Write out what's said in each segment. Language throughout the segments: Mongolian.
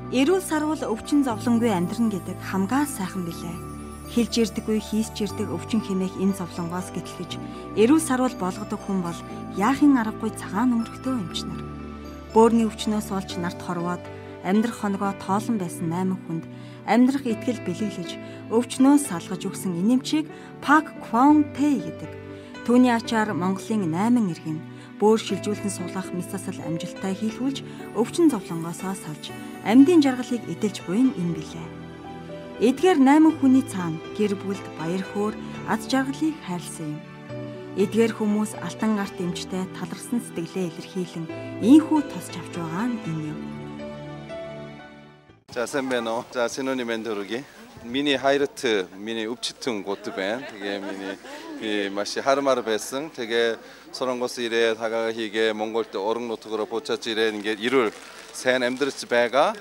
Эрүүл сарвал өвчин зовлонгүй амьдрна гэдэг хамгаа сайхан билээ. Хэлж ирдэггүй, хийсч ирдэг өвчин хэмээх энэ зовлонгоос гэтлгэж эрүүл сарвал болгодог хүн бол яахын аргагүй цагаан нөмрөхтөө эмчнэр. Бөөрийн өвчнөөс олж нарт хорвоод амьдрах хоногоо тоолон байсан 8 хүнд амьдрах итгэл бэлэглэж өвчнөөс салгаж өгсөн энэ эмчийг Пак Квон Тэ гэдэг. Түүний ачаар Монголын 8 иргэн бөөр шилжүүлэн суулгах мэс засал амжилттай хийлгүүлж өвчин зовлонгоосоо салж амьдын жаргалыг эдэлж буйн энэ билээ. Эдгээр 8 хүний цаана гэр бүлд баяр хөөр аз жаргалыг хайрлсан юм. Эдгээр хүмүүс алтан гарт эмчтэй таларсан сэтгэлээ илэрхийлэн ийхүү тосч авч байгаа нь энэ юм. За сайн байна уу? За синони мендөрөги. Миний хайрт миний өвчтөн гот байна. Тэгээ миний би маш хармаар байсан. Тэгээ Солонгос ирээд хагаа хийгээ Монголд орон нутгаар буцаж ирээд ингээд ирүүл сайн амьдрч байгаа.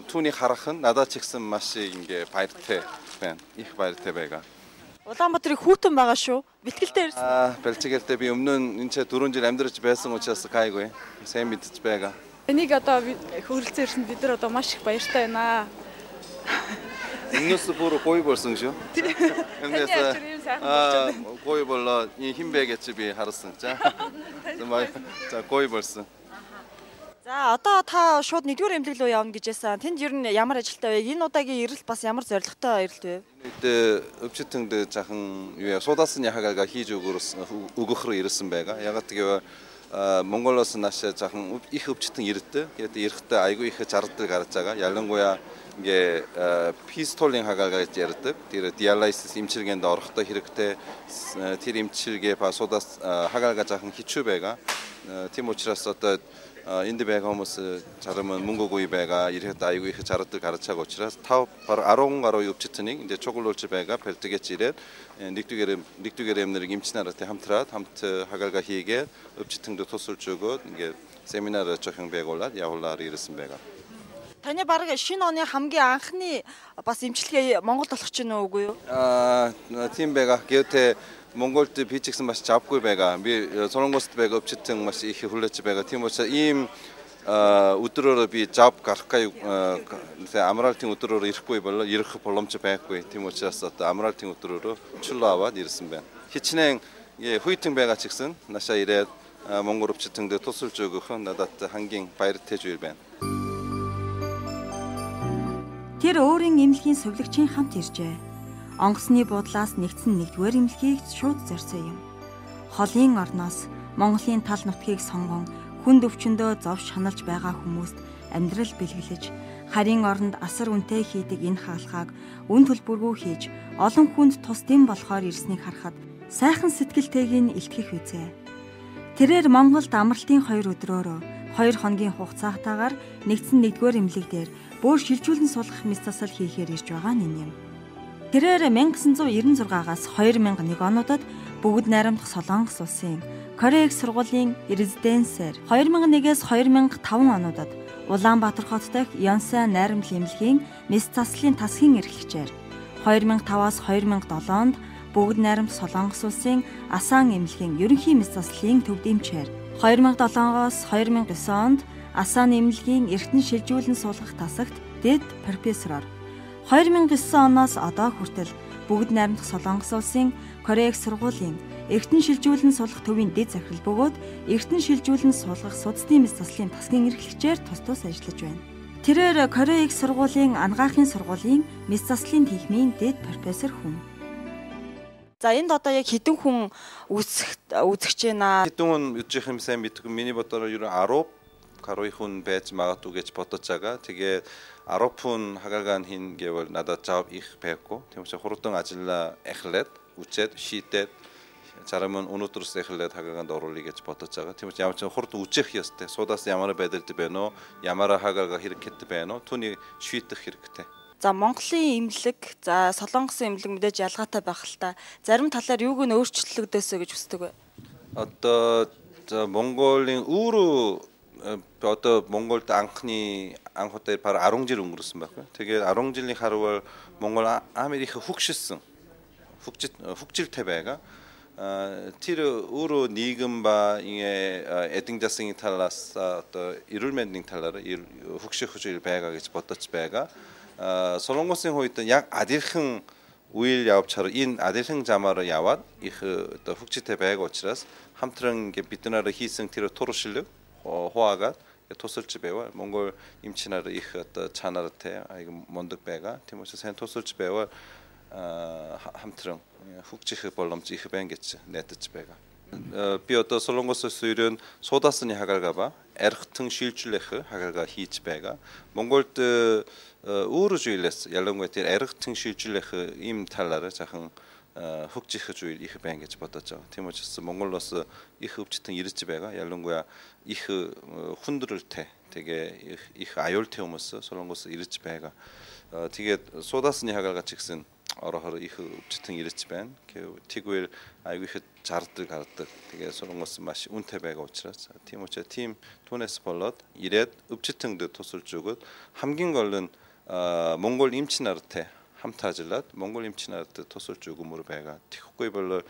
Түүний харах нь надад ч ихсэн маш ингээ баяртай байна. Их баяртай байгаа. Улаанбаатарыг хүүтэн байгаа шүү. Бэлтгэлтэй ирсэн. Аа, бэлтгэлтэй би өмнө нь энэ ч 4 жил амьдарч байсан учраас гайгүй. Сайн мэдж байгаа. Энийг одоо хөрөлцөн ирсэн бид нар одоо маш их баяртай байна. 음료수 보러 고이 벌승 쇼. 아, 고이 벌러 이 힘베겠집이 харсан. За. За 고이 벌승. За одоо та шууд нэгдүгээр эмнэлэг рүү явна гэж байсан. Тэнд ер нь ямар ажилтай вэ? Энэ удаагийн ирэлт бас ямар зорилготой ирэлт вэ? Тэгтээ өвчтөнд жахан юу судасны хагалга хийж өгөхөр ирсэн байгаа. Яг гэвэл Монголоос нааш жахан их өвчтөн ирдэг. Тэгээд ирэхдээ айгүй их зардал гарч байгаа. Ялангуяа ингээ 피스톨링 хагалга гэж ярьдаг. Тэр диалайсис эмчилгээнд орохдоо хэрэгтэй тэр эмчилгээ ба судас хагалга жахан хэцүү байгаа. Тийм учраас одоо энд байгаа хүмүүс зарим нь мөнгөгүй байгаа. Ирэхэд айгүй их зардал гарч байгаа учраас 5 бараг 10 гаруй өвчтөнийг ингээ цуглуулж байгаа. Бэлтгэж ирээд нэгдүгээр эмнэлэг эмч нартай хамтраад хамт хагалга хийгээд өвчтөндөө тусалж өгөөд ингээ семинар зохион байгуулад явуулаар ирсэн байгаа. Таны бараг шинэ оны хамгийн анхны бас эмчилгээ Монголд болох чинь үгүй юу? Аа, тийм байгаа. Гэхдээ Монголд би ч гэсэн маш завгүй байгаа. Би Солонгост байгаа өвчтөн маш их хүлээж байгаа. Тийм учраас ийм өдрөөрөө би зав гарахгүй амралтын өдрөөрөө ирэхгүй болоо ирэх боломж байхгүй. Тийм учраас одоо амралтын өдрөөрөө чөлөө аваад ирсэн байна. Хичнээн хүйтэн байгаа ч гэсэн наашаа ирээд Монгол өвчтөндөө тусалж өгөх нь надад хамгийн баяртай зүйл байна. Тэр өөрийн эмнэлгийн сувилагчийн хамт иржээ. Онгоцны буудлаас нэгдсэн нэгдүгээр эмнэлгийг шууд зорьсон юм. Холын орноос Монголын тал нутгийг сонгон хүнд өвчнөдөө зов шаналж байгаа хүмүүст амьдрал бэлгэлж, харийн оронд асар үнэтэй хийдэг энэ хаалхааг үн төлбөргүй хийж олон хүнд тус дэм болохоор ирснийг харахад сайхан сэтгэлтэйг нь илтгэх үзээ. Тэрээр Монголд амралтын 2 өдрөөрөө 2 хоногийн хугацаатаагаар нэгдсэн нэгдүгээр эмнэлэг дээр бөөр шилжүүлэн суулгах мэс засал хийхээр ирж байгаа нь энэ юм. Тэрээр 1996-аас 2001 онуудад бүгд найрамдах Солонгос улсын Корей их сургуулийн резиденсээр 2001-ээс 2005 онуудад Улаанбаатар хот дахь Янсай найрамдал эмнэлгийн мэс заслын тасгийн эрхлэгчээр 2005-аас 2007 онд бүгд найрамдах Солонгос улсын Асан эмнэлгийн ерөнхий мэс заслын төвд эмчээр 2007-оос 2009 онд Асан эмнэлгийн эргэтэн шилжүүлэн суулгах тасагт дэд профессороор 2009 оноос одоо хүртэл бүгд найрамдах Солонгос улсын Корей их сургуулийн эргэтэн шилжүүлэн суулгах төвийн дэд захирал бөгөөд эргэтэн шилжүүлэн суулгах судасны мэс заслын тасгийн эрхлэгчээр тус тус ажиллаж байна. Тэрээр Корей их сургуулийн ангаахын сургуулийн мэс заслын нийгмийн дэд профессор хүн. За энд одоо яг хэдэн хүн үзэх байна? Хэдэн хүн үзэх юм сайн мэдгүй. Миний бодлоор ер нь 10 гаруй хүн байж магадгүй гэж бодож байгаа. Тэгээ 10 хүн хагалгаа хийн гэвэл надад зав их байхгүй. Тийм учраас хурдан ажиллаа эхлээд үчээд шийдээд зарим нь өнөөдрөөс эхлээд хагалгаанд оруулъя гэж бодож байгаа. Тийм учраас ямар ч хурдан үжих ёстой. Судаас ямар байдалд байна уу? Ямар хагалгаа хэрэгтэй байна уу? Түүнийг шийдэх хэрэгтэй. За Монголын эмнэлэг, за Солонгосын эмнэлэг мэдээж ялгаатай байх л та. Зарим талаар юуг нь өөрчлөгдөөсэй гэж хүсдэг вэ? Одоо за Монголын өөрөө одоо Монголд анхны анх удаа бараг 10 жил өнгөрсөн байхгүй. Тэгээд 10 жилийн харвал Монгол амар их хөгжсөн. Хөгжилтэй байгаа. Тэр өөрөө нийгэм ба ингээ эдэн засын талаас одоо эрүүл мэндийн талаар хөгжих зүйл байгаа гэж бодож байгаа. Солонгосын хувьд яг адилхан үйл явцаар энэ адилхан замаар яваад их одоо хөгжилтэй байгаа учраас хамтран ингээ бид нараа хийсэн тэр туршлага хуваагаад тусалж байвал Монгол эмч нар их одоо чанартай айгу мундаг байгаа. Тийм учраас сайн тусалж байвал хамтран хөгжих боломж их байна гэж найдаж байгаа. Би одоо Солонгосоос ирэн судаасны хагалгаа ба архитан шилжүүлэх хагалгаа хийж байгаа. Монголд өөр зүйлээс ялангуяа тэр архитан шилжүүлэх ийм талаар жаахан хөгжих зүйл их байна гэж бодож байгаа. Тийм учраас Монголоос их өвчтөн ирж байгаа. Ялангуяа их хүндрэлтэй тэгээ их аюултай хүмүүс Солонгос ирж байгаа. Тэгээд судаасны хагалгаа ч гэсэн орохоор их өвчтөн ирж байна. Тэгвэл айгүй их зардал гардаг. Тэгээ Солонгос маш үнэтэй байгаа учраас тийм учраас тийм түүнээс болоод ирээд өвчтөнд тусалж өгөөд хамгийн гол нь Монгол эмч нартай хамт ажиллаад Монгол эмч нарт тусалж өгмөр байгаа. Тэгэхгүй бол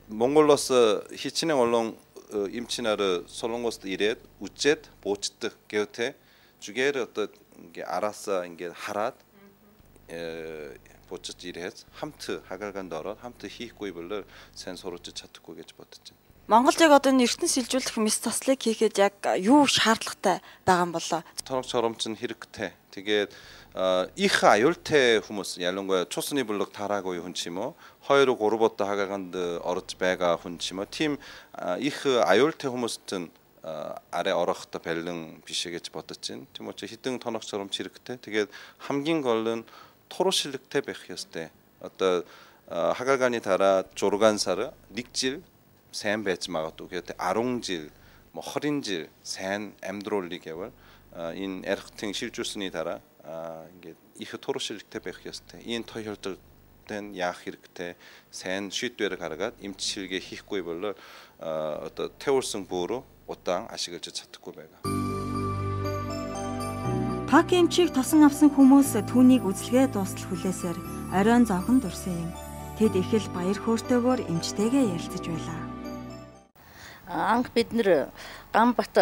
Монголоос хичнээн олон эмч нар Солонгост ирээд үжээд буучдаг гэвтэй зүгээр одоо ингээ араасаа ингээ хараад буучж ирээд хамт хагалгаанд ороод хамт хийхгүй бол сайн сурч чадахгүй гэж бодож байна. Монголд яг одоо энэ ертөнц шилжүүлэх мэс заслыг хийхэд яг юу шаардлагатай байгаа юм болоо? Торог чоромч нь хэрэгтэй. Тэгээд их аюултай хүмүүс ялангуяа цусны булаг тараагүй хүн ч юм уу, 2 3 удаа хагалгаанд орж байгаа хүн ч юм уу, тийм их аюултай хүмүүст нь арай орохдоо бэлэн биш гэж бодож байна. Тийм учраас хідэн тоног чоромч хэрэгтэй. Тэгээд хамгийн гол нь туршлагатай байх ёстой. Одоо хагалгааны дараа 6 сар 1 жил сайн байж магадгүй. Тэгээд 10 жил, 20 жил сайн амьдруулъя гэвэл энэ архитын шилжүүлсэний дараа ингээд их туршлагатай байх ёстой. Энэ тохиолдолд нь яах хэрэгтэй, сайн шийдвэр гаргаад эмчилгээ хийхгүй бол одоо тэвэрсэн бөөрөө удаан ашиглаж чадахгүй байгаа. Пак эмчийг тосон авсан хүмүүс түүнийг үзлэгээ дуустал хүлээсээр оройн зовхон дурсан юм. Тэд их л баяр хөөртэйгээр эмчтэйгээ ярилцаж байлаа. Анх бид нэр Ганбат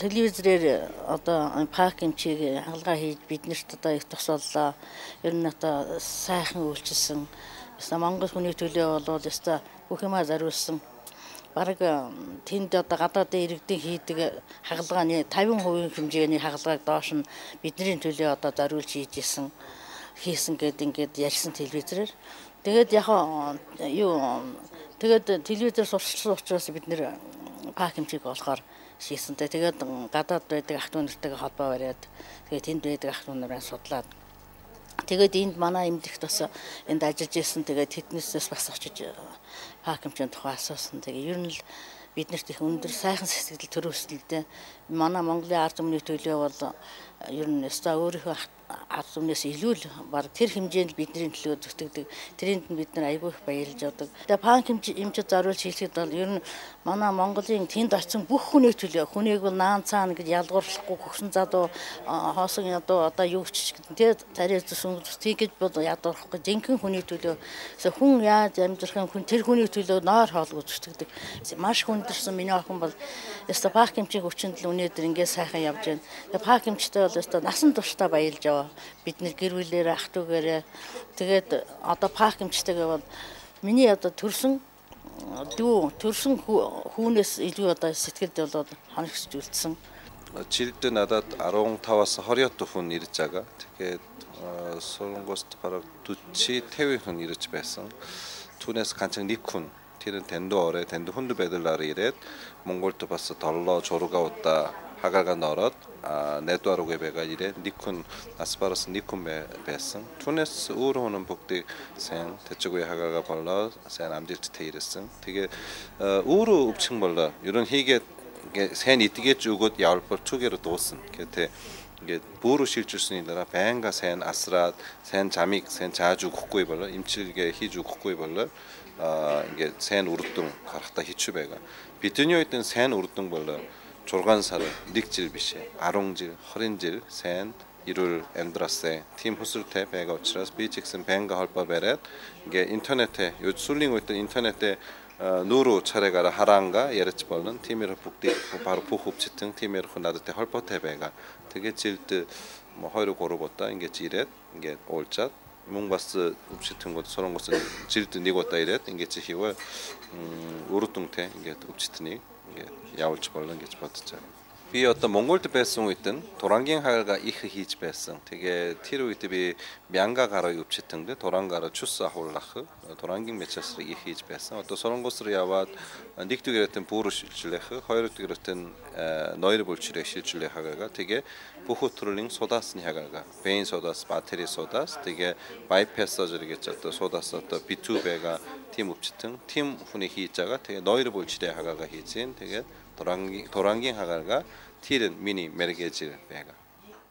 телевизээр одоо Пак эмчийг хагалгаа хийж биднэрт одоо их тусаллаа. Ер нь одоо сайхан үйлчилсэн. Монгол хүний төлөө болвол ёстой бүх юмаа зориулсан. Бараг тэнд одоо гадаадын иргэдийн хийдэг хагалгааны 50% хэмжээний хагалгааг доош нь бидний төлөө одоо зориулж хийж исэн хийсэн гэд ингээд ярьсан телевизээр. Тэгээд яг юу тэгээд телевизээр сурчсан учраас бид нэр Пак эмчийг олохоор шийсэнтэй. Тэгээд гадаад байдаг ах дүү нартайгаа холбоо бариад тэгээд тэнд байдаг ах дүү нараа судлаад тэгээд энд манай эмнэлэгт бас энд ажиллаж исэн. Тэгээд тэднээсээс бас очиж Пак эмчийн тухай асуусан. Тэгээд ер нь л биднэрт их өндөр сайхан сэтгэл төрөөсөн л дээ. Манай Монголын ард түмний төлөө бол ер нь ёстой өөрийнхөө ард түмнээс илүү л баг тэр хэмжээнд бидний төлөө зүтгэдэг. Тэрэнд нь бид нар айгүй их баярлж явдаг. Тэгээ Пак эмчид зориулж хийхэд бол ер нь манай Монголын тэнд очсон бүх хүний төлөө хүнийг бол наан цаана гэж ялгуурлахгүй хөгсөн залуу хоосон ядуу одоо юу ч гэдэг тэ тариа зүсэн тийгэж бол ядуурахгүй жинхэнэ хүний төлөө хүн яаж амьдрах юм хүн тэр хүний төлөө нойр хоолгүй зүтгэдэг. Маш хүндэрсэн миний охин бол ёстой Пак эмчийн хүчинд л өнөөдөр ингээд сайхан явж байна. Тэгээ Пак эмчтэй бол ёстой насан туршдаа баярлж яваа. Бид нэр гэр бүлээрээ ах дүүгээрээ тэгээд одоо Пак эмчтэйгээ бол миний одоо төрсөн дүү төрсөн хүүнээс илүү одоо сэтгэлд болоод хоногсож үлдсэн. Жилд надад 15-аас 20 хүн ирж байгаа. Тэгээд Солонгост бараг 40 50 хүн ирж байсан. Түүнээс ганцхан нэг хүн тэр нь таньд орой таньд хүнд байдлаар ирээд Монголд бас 7 6 удаа хагалгаанд ороод найдвар үгээ байгаа ирээд нэг хүн нас барсан нэг хүн байсан. Түүнээс өөр хүн бүгдийг сайн тэжээгүй хагалгаа болоо сайн амжилттай ирсэн. Тэгээ өөрөө өвчин болоо ерөнхийдөө сайн идгэж өгөөд явбал түгээр дуусна. Гэтэ ингээд бөөрөө шилжүүлсэний дараа байнга сайн асраад сайн замыг сайн зааж өгөхгүй болоо эмчилгээ хийж өгөхгүй болоо ингээд сайн үр дүн гарахтаа хэцүү байгаа. Бидний үед энэ сайн үр дүн болоо 6 сар 1 жил биш 10 жил 20 жил сайн эрүүл амьдраасай тийм хүсэлтэй байгаа учраас би ч гэсэн байнга холбоо бариад ингээ интернетээ сүүлийн үед интернетээ нүүрүү царайгаараа хараанга ярьж болно. Тиймэр бүгдийг баг бүх өвчтөн тиймэр хүн надад холбоотой байгаа. Тэгээд жилд 2 3 удаа ингэж ирээд ингээд уулзаад мөн бас өвчтөнгүүд Солонгос жилд нэг удаа ирээд ингэж хийвэл үр дүнтэй ингээд өвчтнийг ингээд явуулж болно гэж бодож байгаа. Би одоо Монголд байсан үед нь Турангийн хагалгаа их хийж байсан. Тэгээ тэр үед би 1000 гаруй өвчтөнд Турангаар цус авахулах Турангийн медсестрийг их хийж байсан. Одоо Солонгос руу яваад нэгдүгээрт нь бүрүү шилжүүлэх, хоёрдугаарт нь ноёр булчирыг шилжүүлэх хагалгаа. Тэгээ бүх төрлийн судасны хагалгаа, vein судас, artery судас, тэгээ bypass surgery гэж одоо судас одоо битүү байгаа тийм өвчтөн, тийм хүний хийж байгаа. Тэгээ ноёр булчирын хагалгаа хийж гин. Тэгээ Турангийн хагалгаа тэр нь миний мэргэжил байгаа.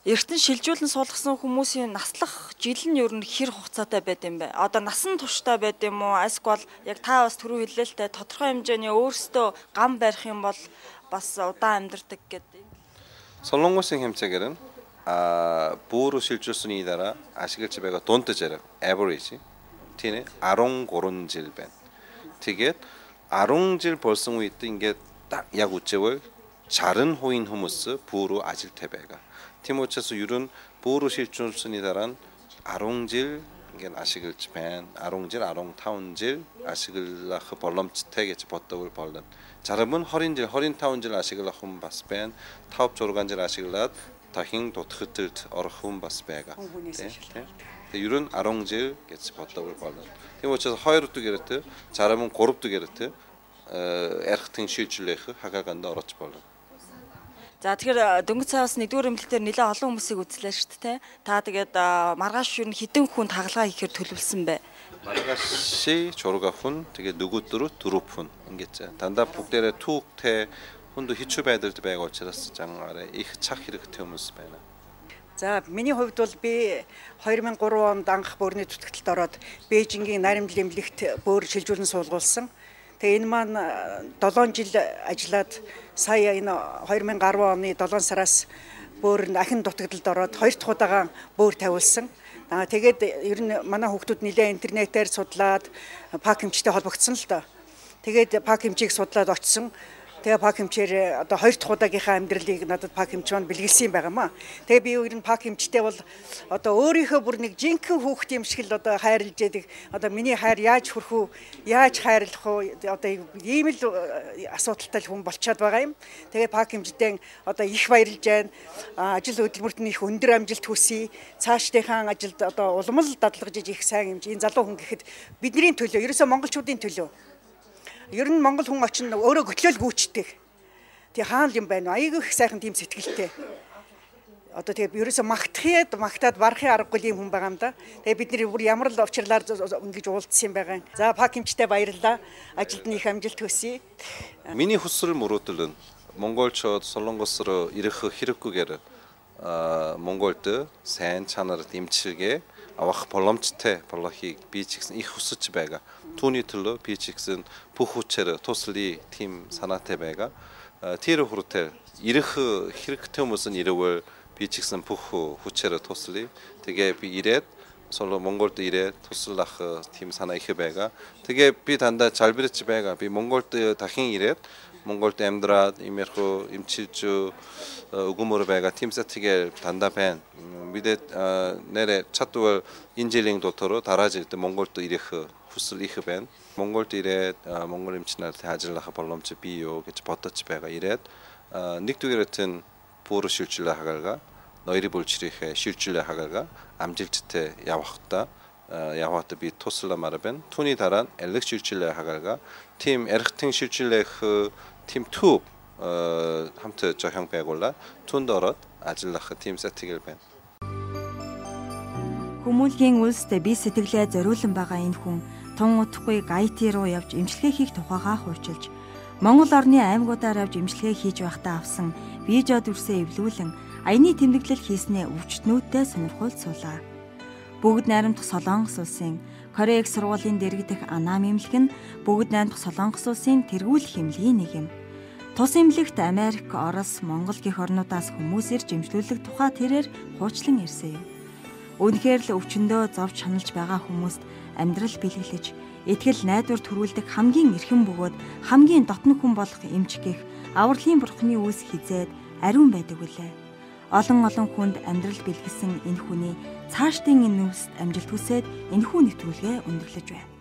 Эртэн шилжүүлэн суулгасан хүмүүсийн наслах жил нь ер нь хэр хугацаатай байд юм бэ? Одоо насан турштай байд юм уу? Эсвэл яг та бас түрүү хэллээ л дээ, тодорхой хэмжээний өөрсдөө гам барих юм бол бас удаан амьдардаг гэдэг. Солонгосын хэмжээгээр нь бүрүү шилжүүлсэний дараа ашиглаж байгаа дундаж average тийм 13 жил байна. Тэгээд 10 жил болсон үед ингээд яг үзэвэл 60% хүмүүс бүрүү ажилтай байгаа. Тийм учраас ер нь бүрүү шилжүүлсэний дараа нь 10 жил ингээд ашиглаж байна. 10 жил, 15 жил ашиглах боломжтой гэж боддог болно. Зарим нь 20 жил, 25 жил ашиглах хүн бас байна. 5 6 жил ашиглаад дахин дутагдalд орох хүн бас байгаа. Тэгээ ер нь 10 жил гэж боддог болно. Тийм учраас 2 дугаарт, зарим нь 3 дугаарт архитын шилжүүлэх хагалгаанд орж болно. За тэгэхээр дөнгөж сая бас нэгдүгээр эмнэлгээр нэлээд олон хүмүүсийг үзлээ шүү дээ. Та тэгээд маргааш юу хэдэн хүнд хагалгаа хийхээр төлөвлөсөн бэ? Маргааш 6 хүн, тэгээд нөгөөдөр 4 хүн ингэж дандаа бүгдээрээ түүхтэй хүнд хэцүү байдалд байгаа учраас зан арай их цаг хэрэгтэй хүмүүс байна. За миний хувьд бол би 2003 онд анх бөөрийн зүтгэлд ороод Бээжингийн наримдл эмнэлэгт бөөр шилжүүлэн суулгуулсан. Тэгээ энэ маань 7 жил ажиллаад сая энэ 2010 оны 7 сараас бөөр нь ахин дутагдalд ороод 2 дахь удаага бөөр тавиулсан. Тэгээд ер нь манай хүүхдүүд нэлээд интернетээр судлаад пак эмчтэй холбогдсон л доо. Тэгээд пак эмчийг судлаад очсон. Тэгээ пак эмчээр одоо 2 дахь удаагийнхаа амьдралыг надад пак эмч маань бэлгэлсэн юм байгаамаа. Тэгээ би ер нь пак эмчтэй бол одоо өөрийнхөө бүр нэг жинхэнэ хүүхд юм шиг л одоо хайрлаж яадаг. Одоо миний хайр яаж хүрэх үү, яаж хайрлах уу, одоо ийм л асуудалтай хүн болчиход байгаа юм. Тэгээ пак эмчтэй одоо их баярлж байна. Ажил хөдөлмөрт нь их өндөр амжилт хүсье. Цаашдынхаа ажилд одоо улам л дадлагжиж их сайн эмч. Энэ залуу хүн гэхэд бидний төлөө, ерөөсөө монголчуудын төлөө. Ер нь монгол хүн очин өөрөө хөтлөөл гүйчдэг. Тэг хаана юм байна вэ? Аягүй их сайхан тийм сэтгэлтэй. Одоо тэгээ ерөөсөө магтахад магтаад барахын аргагүй юм хүн байгаа юм да. Тэгээ бид нэр бүр ямар л учирлаар ингэж уулзсан юм байгаа. За пак эмчтэй баярлалаа. Ажилд нь их амжилт хүсье. Миний хүсэл мөрөөдөл нь монголчууд Солонгос руу ирэх хэрэггүйгээр Монголд сайн чанарт эмчилгээ авах боломжтой болохыг би ч гэсэн их хүсэж байгаа. Түүний төлөө би ч гэсэн бүх хүчээр туслая тийм санаатай байгаа. Тэр хүртэл ирэх хэрэгтэй хүмүүс нь ирвэл би ч гэсэн бүх хүчээр туслая. Тэгээ би ирээд Монголд ирээд туслах тийм санаа их байгаа. Тэгээ би дандаа залбирч байгаа. Би Монголд дахин ирээд Монголд амьдраад иймэрхүү эмчилж өгмөр байгаа тийм сэтгэл дандаа байна. Мэдээд нэрээ чадвал энэ жилийн дотор дараа жилд Монголд ирэх хүсэл их байна. Монголд ирээд монгол эмч нарт ажиллах боломж бий юу гэж бодож байгаа. Ирээд нэгдүгээрт нь бүрүү шилжүүлэх хагалгаа, ноёрын булчирхээ шилжүүлэх хагалгаа амжилттай явахдаа яваад би туслαμаар байна. Түүний дараа нь элэг шилжүүлэх хагалгаа, тийм эргэтэн шилжүүлэх тийм төв хамт зохион байгуулаад түнд ороод ажиллах тийм сэтгэл байна. Хүмүүлгийн үйлсд би сэтгэлээ зориулан байгаа энэ хүн тун удахгүй IT руу явж эмчилгээ хийх тухайгаа хуучилж Монгол орны аймагуудаар явж эмчилгээ хийж байхдаа авсан видео дүрсээ эвлүүлэн аяны тэмдэглэл хийснээ өвчтнүүдтэй сонирхуулж суулаа. Бүгд найрамдах Солонгос улсын Корей их сургуулийн дэргэдэх Анам эмнэлэг нь бүгд найрамдах Солонгос улсын тэргүүлэх эмнэлгийн нэг юм. Тус эмнэлэгт Америк, Орос, Монгол гэх орнуудаас хүмүүс ирж эмчлүүлэх тухай тэрээр хуучлан ирсэн юм. Үнэхээр л өвчнөдөө зовж шаналж байгаа хүмүүст амьдрал бэлэглэж, итгэл найдвар төрүүлдэг хамгийн эрхэм бөгөөд хамгийн дотно хүн болох эмч гэх авралын бурхны үйлс хизээд ариун байдаг үлээ. Олон олон хүнд амьдрал бэлгэлсэн энэ хүний цаашдын энэ үйлсд амжилт хүсээд энэхүү нэвтрүүлгээ өндөрлөж байна.